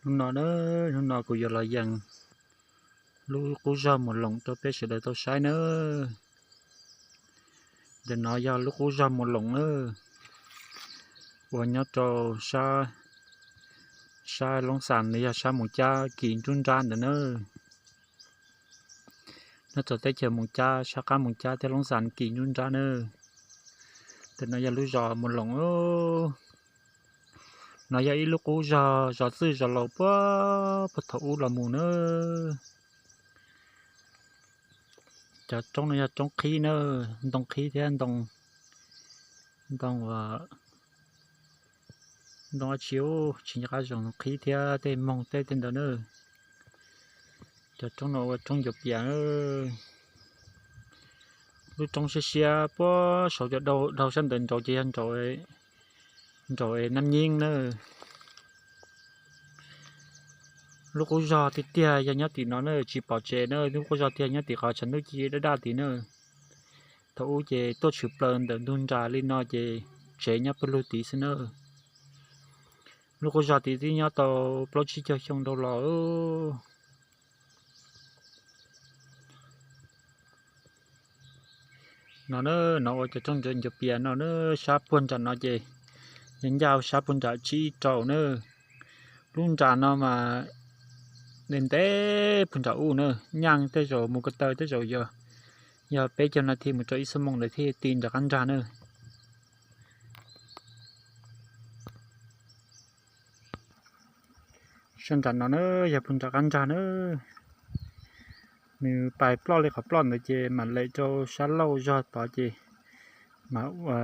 Hnub no na, hnub no kuv yuav los yees lub qub zog Mus Loos rau peb sawv daws tau saib nawb. Ntawm no yog lub qub zog Mus Loos na, uas nyob rau sab, sab Loob Xas, nws yog sab Moos Cab kis nruab nrab ntawd na. Nyob rau teb chaws Moos Cab, sab qab Moos Cab thiab Loob Xas kis nruab nrab na. Ntawm no yog lub zos Mus Loos. No yog ib lub qub zog, zos txwj zos laus puag, puag thaum ub los mus na. Cov roob no yog roob qhib na, ntoo qhib thiab ntoo, ntoo, ntoo dab tsi, tsis nco qab zoo, qhib thiab tej moog tej tej ntawd na. Cov roob no ua roob ncuav pias. Lub roob siab siab puag saud cov dhau sab ntawd nraud ces yog nraum Nab Nyeeb na. Lub qub zog tiag tiag yog nyob tim no na, tsis pom tsev na, lub qub zog tiag nyob tim qhov tshav ntuj ci daj daj tid na. Thaum ub ces tuaj tshwm plaws ntawm ntug nras li no ces tsev nyob pawg lug tid xwb na. Lub qub zog tid twb nyob tau plaub tsib caug xyoo dhau los. No na, no ua cov roob ncuav pias no na, sab puag nram no ces yog ncaj sab puag nram tsib rau na. Lub nras no mas ntev ntev puag nram ub na, nyaaj tej zaum mus ko taw tej zaum yog, yog peb caug nas this mus rau ib xuab moos lawm thiaj ti nram qab nrag na. Sab nram no na yog puag nram qab nrag na. Nws pais ploj li qhov ploj ntawd ces mam lem rau sab laug zog tod ces mam ua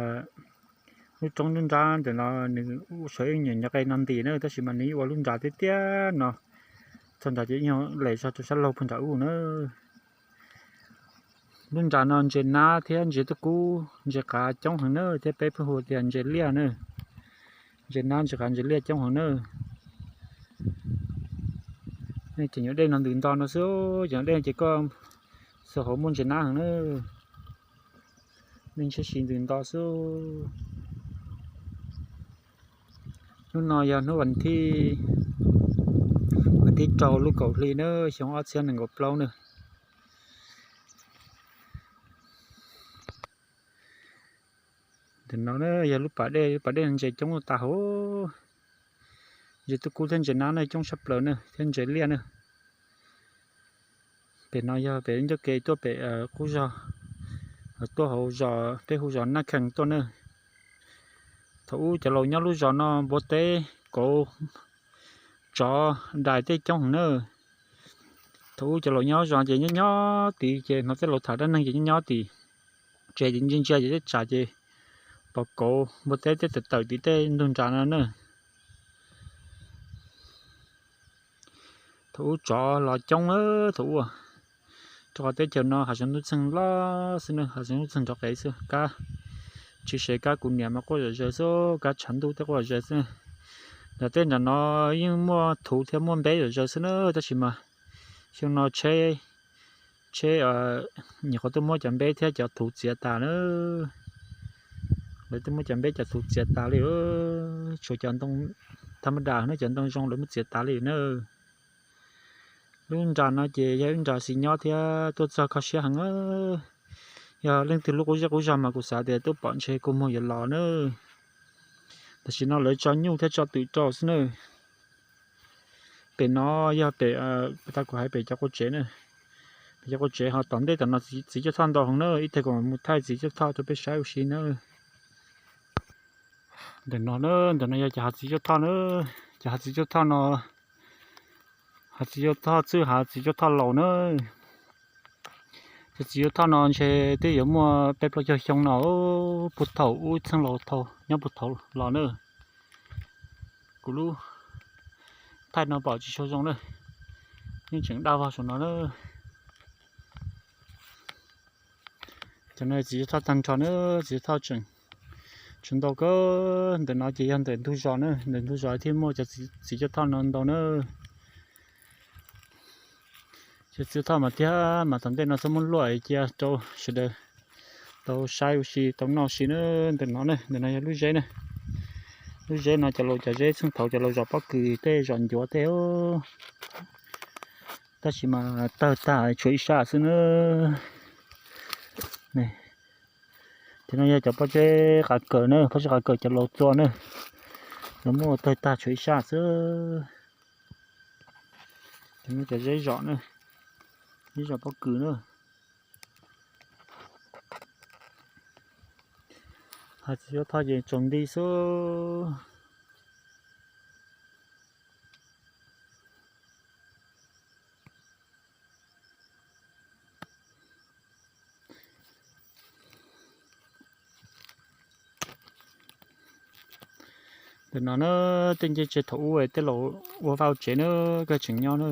lub roob nruab nrab ntawm no, nws sawv ib nyuag nyuam qe no ntis na, tab sis mas nws yeej ua lub nras tiag tiag no. Txog nrad ces yeej lem zog rau sab laug puag nram ub na. Lub nras no ntses nab thiab ntses tub kub, ntses qav coob heev na, thiab peb pheej hu tias ntses liaj na. Ntses nab, ntses qav, ntses liaj coob heev na. Ces nyuam dej no ntws nto no xwb, ces nyuam dej ces koj xav hauv muaj ntses nab heev na. Dej ntshiab si ntws nto xwb. Hnub no yog hnub vas thib, vas thib rau lub kaum hli na, xyoo ob txhiab nees nkaum plaub na. Ntawm no na yog lub pas dej, lub pas dej no ntses coob tas hauv. Ntses tub kub thiab ntses nab na coob tshaj plaws na, thiab ntses liaj na. Pem no yog pem ncauj ke tuaj pem qub zog, tuaj hauv zos peb hu zos Naj Khees tuaj na. Thaum ub cov laus nyob lub zos no npua teb, kauv, tsov, dais tej coob heev na. Thaum ub cov laus nyob zos ces nyob nyob tid ces hnov tej laus tham dab neeg ces nyob nyob tid. Tsev ces ntsia ntsia ces tej tsam ces pom kauv npua teb tej tawm tawm tim tej ntug nras no na. Thaum ub tsov los coob, thaum ub, rau qhov teb chaws no hav zoov ntuj txeeg loj xwb na, hav zoov ntuj txeeg nrov qev xwb, kab tsis sev, kab kuv niam mas quaj zom zaws xwb, kab tshav ntuj tej quaj zom zaws xwb. Nram tej nram no yeej muaj thuv thiab muaj npeb zom zaws xwb na, tab sis mas xyoo no tsheb, tsheb nyuam qhuav tuaj muab cov npeb thiab cov thuv txiav tas na. Lawv tuaj muab cov npeb cov thuv txiav tas li, tshuav cov ntoo thaj mab das na, cov ntoo zoo lawv muab txiav tas li na. Lub nras no ces yog ib nras xis nyob thiab tuaj txog kho siab heev. Yog leej twg lub qub zej qub zog mas kuv xav tias tuaj pom ntshe kua muag yuav los na. Tam sim no lawv tso nyuj thiab tso twm rau xwb na. Pem no yog pem, tau kuv hais pem cov qua tsev na. Pem cov qua tsev ho tom ntej tom no txiv cuaj thoj ntau heev na, ib teg kuv mam mus thaij txiv cuaj thoj rau peb saib ua si na. Ntawm no na, ntawm no yog cov hav txiv cuaj thoj na, cov hav txiv cuaj thoj no, hav txiv cuaj thoj txwj, hav txiv cuaj thoj laus na. Cov txiv cuaj thoj no ntshe twb yuav muaj peb plaub caug xyoo no, puag thaum ub txheej laus thaum nyob puag thaum los na. Kuv lub thaij no pom tsis tshua zoo na, yeej tseem daj vog saum no na. Cov no txiv cuaj thoj tag nrho na, txiv cuaj thoj tseem tshuav ntau kawg. Ntawm no ces yog ntawm ntug zos na, ntawm ntug zos thiaj muaj cov txiv cuaj thoj no ntau na. Cov txiv cuaj thoj mas thiab mas tom ntej no txhob muab luaj cia rau sawv daws tau saib ua si tau noj si na. Ntawm no na, ntawm no yog lub zeb na. Lub zeb no cov laus cov zeb txheej thaum cov laus zom pob kws tej zom ncuav tej, tab sis mas tawg tag tshuav ib sab xwb na. Cov no yog cov pob zeb qav kawm na, pob zeb qav kawm cov laus txua na, lawv muab tawg tag tshuav ib sab xwb. Cov no cov zeb zom na, zeb zom pob kws na. Hais txiv yuav thoj ces tsaus nti xwb. Ntawm no na, tej ncej tsev thaum ub tej laus ua vaj ua tsev na, koj tseem nyob na.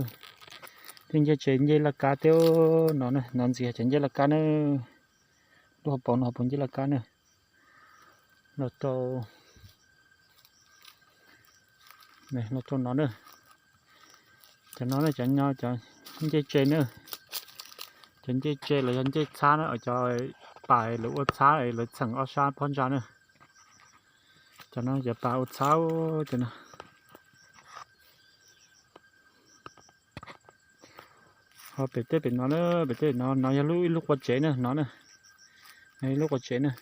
Tej ncej tsev ncej laj kab tej no, no ntxiv cov ncej laj kab na. Lub hauv paus no hauv paus ncej laj kab na. Los rau, los rau no na. Cov no na, cov ncej tsev na. Cov ncej tsev los yog ncej txhab na, cov pas lawv ua txhab lawv txheem ob sab phab ntsa na. Cov no cov pas ua txhab, cov no. Ho pem tej pem no na, pem tej no, no yog ib lub qua tsev na, no na. Ib lub qua tsev na.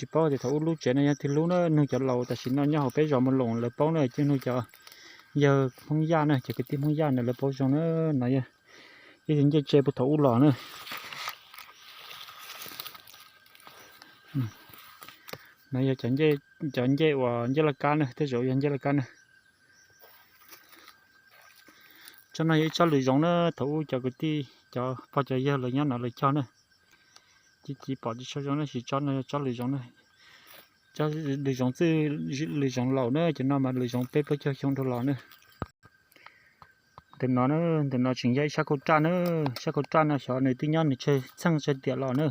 Tsis paub tias thaum ub lub tsev no yog twg lub na, nug cov laus tam sim no nyob hauv peb zos Mus Loos lawv paub na, ces nug cov yawg Hmoob Yaj na, cov kwv tij Hmoob Yaj na lawv paub zoo na. No yog ib tug ncej tsev puag thaum ub los na. No yog cov ncej uas ncej laj kab na, tej zaum yog ncej laj kab na. Tsob no yog ib tsob lws zoov na, thaum ub cov kwv tij cov pog cov yawg lawv nyob no lawv cog na. Ci ci pom tsis tshua zoo na, tab sis tsob no yog tsob lws zoov na. Tsob lws zoov txwj, lws zoov laus na, cov no mas lws zoov peb plaub caug xyoo dhau los na. Ntawm no, ntawm no tseem yog ib sab khau raj na, sab khau raj no xyov nws twb nyob nws tsawg txheej tsawg tiam los na.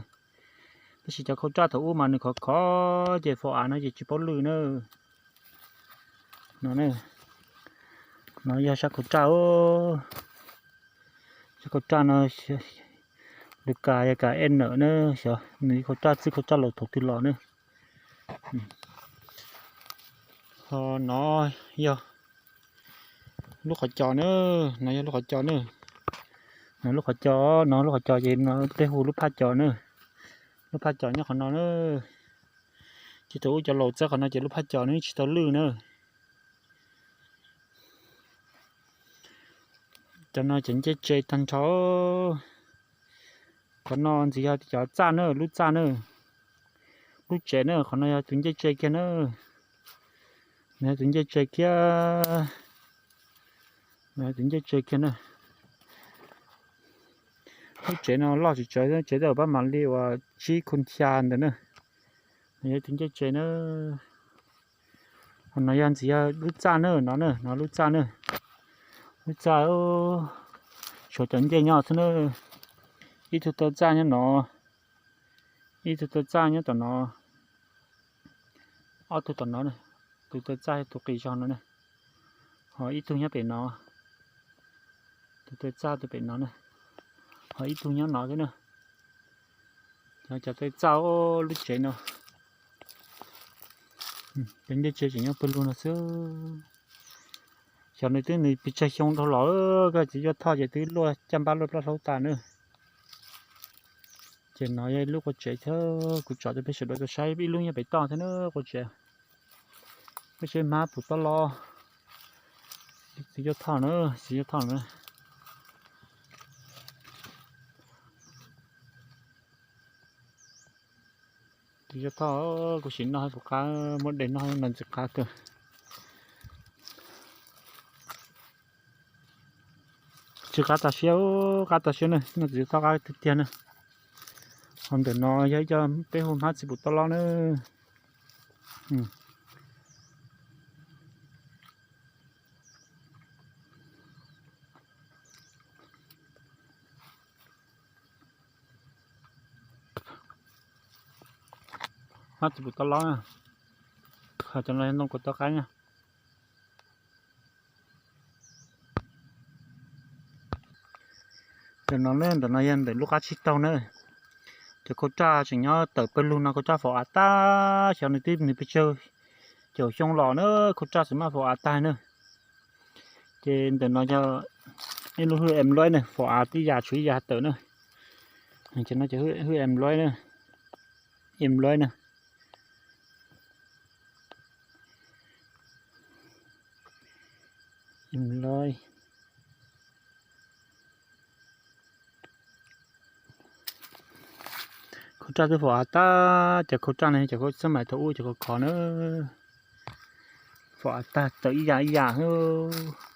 Tab sis cov khau raj thaum ub mas nws khov khov ces faus av no ces tsis paub lwj na. No, no yog sab khau raj, sab khau raj no, lus kas yog kas ej nawm na, xyov nws khau raj txwj khau raj laus thaum twg los na. Ho no yog lub qhov cos na, no yog lub qhov cos na. No lub qhov cos, no lub qhov cos ces no peb hu lub phaj cos na. Lub phaj cos nyob qhov no na. Ces thaum ub cov laus txawb qhov no ces lub phaj cos nws tsis tau lwj na. Cov no cov ncej tsev tag nrho. Qhov no ntxiv yog cov txaj na, lub txaj na. Lub tsev na, qhov no yog tus ncej tsev kiag na. Nws yog tus ncej tsev kiag. Nws yog tus ncej tsev kiag na. Lub tsev no loj tsis tsawg, tsev tau pab mam li uas tsib khu xya ntawd na. Nws yog tus ncej tsev na. Qhov no yog ntxiv yog lub txaj na, no na, no lub txaj na. Lub txaj, tshuav cov ncej nyob xwb na. Ib tug tau txaj nyob no, ib tug tau txaj nyob tom no, ob tug tom no, tus tau txaj tus qis zog no na. Ho ib tug nyob pem no, tus tau txaj tus pem no na. Ho ib tug nyob no thiab na. Cov tau txaj lub tsev no. Cov ncej tsev tseem nyob pawg lug no xwb. Xyov nws twb nws pes tsawg xyoo dhau los, koj txiv Yuaj Thoj ces twb luaj caj npab luaj plaub hlaub tas na. Ces no yog ib lub qua tsev thiab, kuv tsom rau peb sawv daws tau saib, ib lub nyob pem toj thiab na qua tsev. Peb saib hmab puas tob los. Txiv Yuaj Thoj na, txiv Yuaj Thoj na. Txiv Yuaj Thoj, kuv sim noj puas qab, muab de noj no ntxim qab kawg. Tsis qab tas siab, qab tas siab na, noj txiv Yuaj Thoj qab tiag tiag na. Ho ntawm no yog ib co peb hu hmab txiv puas tob los na. Hmab txiv puas tob los na. Ho cov no yog ntoo kuas toj qaib na. Ntawm no na, ntawm no yog ntawm lub qab tsib taug na. Cov khau raj tseem nyob tawm pawg lug no, khau raj faus av tag, xyov nws twb nws pes tsawg Caum xyoo los na, khau raj txawm maj faus av tag na. Ces ntawm no yog ib lub hwj em loj na, faus av tib yam tshuav ib yam tawm na. Ces no ces hwj em loj na, em loj na, em loj. Khau raj twb faus av tag, cov khau raj no cov khau xab mais thaum ub cov khov khov na, faus av tag tawm ib yam ib yam xwb.